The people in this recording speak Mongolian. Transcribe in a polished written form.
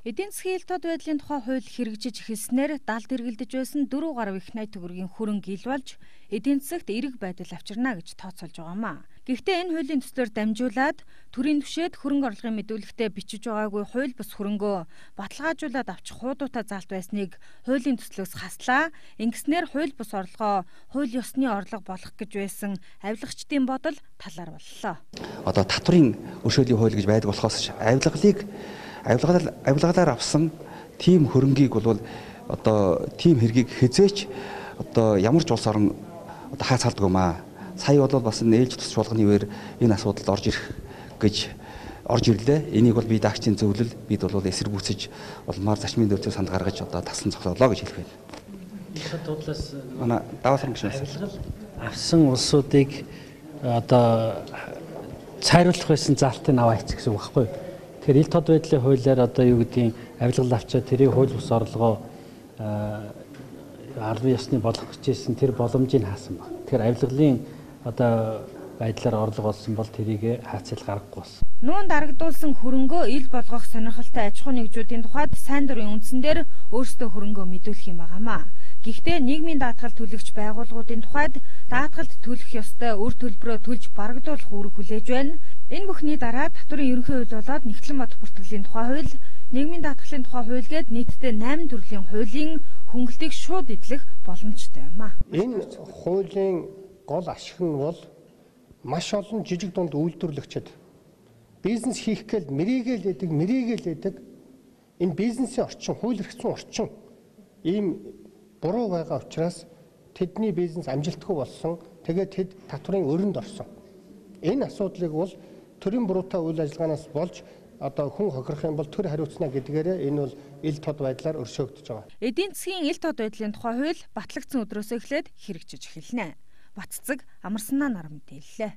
Эдийн засгийн ил тод байдлын тухай хууль хэрэгжиж эхэлснээр далд эргэлдэж байсан 4 гаруй их 80 төгрөгийн хөрөнгө ил болж эдийн засагт эерэг байдал авчирна гэж тооцоолж байгаа юм а. Гэхдээ энэ хуулийн төслөөр дамжуулаад төрийн түвшээд хөрөнгө орлогын мэдүүлэгтээ бичиж байгаагүй хууль бус хөрөнгөө баталгаажуулаад авчих хуудуутай заалт байсныг хуулийн төслөөс хаслаа. Ингэснээр хууль бус орлогоо хууль ёсны орлого болох гэж байсан авилгачдын бодол талаар боллоо. Одоо татврын өршөөлийн хууль гэж байдаг болохоос авилгалыг авилгалаар авсан тийм хөрөнгийг бол одоо тийм хэргийг хизээч одоо ямар ч улс орон одоо хаацалдгүй маа. Сая бол бас нээлж тус чуулганы үеэр энэ асуудалд орж ирэх гэж орж ирлээ. Энийг бол би даагчийн зөвлөл бид бол эсэргүүцэж улмаар зарчмын төлөвчөө санд гаргаж одоо таслан зогсоолоо гэж хэлэх байна. Асуудлаас манай даваалхан гишүүн авилгал авсан улсуудыг одоо цайруулах байсан заалтыг аваа хийчих гэсэн үг байхгүй юу? Тэгэхээр ил тод байдлын хуулиар одоо юу гэдгийг авилгал авчаад тэрийг хууль бус орлогоо албан ёсны болгох гэжсэн тэр боломжийг хаасан баг. Тэгэхээр авилгалын одоо байдлаар орлого олсон бол тэрийг хаацал гаргахгүй болсон. Нүүн дарагдуулсан хөрөнгөө ил болгох сонирхолтой аж ахуй нэгжүүдийн тухайд сайн дурын үндсэн дээр өөрсдөө хөрөнгөө мэдүүлэх юм байгаамаа. Гэхдээ нийгмийн даатгал төлөгч байгууллагуудын тухайд даатгалд төлөх ёстой үр төлбөрөө төлж барагдуулах үүрэг хүлээж байна. Энэ бүхний дараа татврын ерөнхий хууль болоод Нэгтлэн бодох бүртгэлийн тухай хууль, нийгмийн даатгалын тухай хууль гээд нийтдээ 8 төрлийн хуулийн хөнгөлтийг шууд эдлэх боломжтой юм а. Энэ хуулийн гол ашиг нь бол маш олон жижиг дунд үйлдвэрлэгчид бизнес хийх гээл мэрийгээл эдэг энэ бизнесийн орчин, хууль эрх зүйн орчин ийм буруу байгаа учраас тэдний бизнес амжилтгүй болсон. Тэгээд тэд татврын өрөнд орсон. Энэ асуудлыг бол төрийн буруутай үйл ажиллагаанаас болж одоо хүн хохирох юм бол төр хариуцна гэдгээрээ энэ бол ил тод байдлаар өршөөгдөж байгаа. Эдийн засгийн ил тод байдлын тухай хууль батлагдсан өдрөөс эхлээд хэрэгжиж эхэлнэ. Батцэг амарснаа нар мэдээллээ.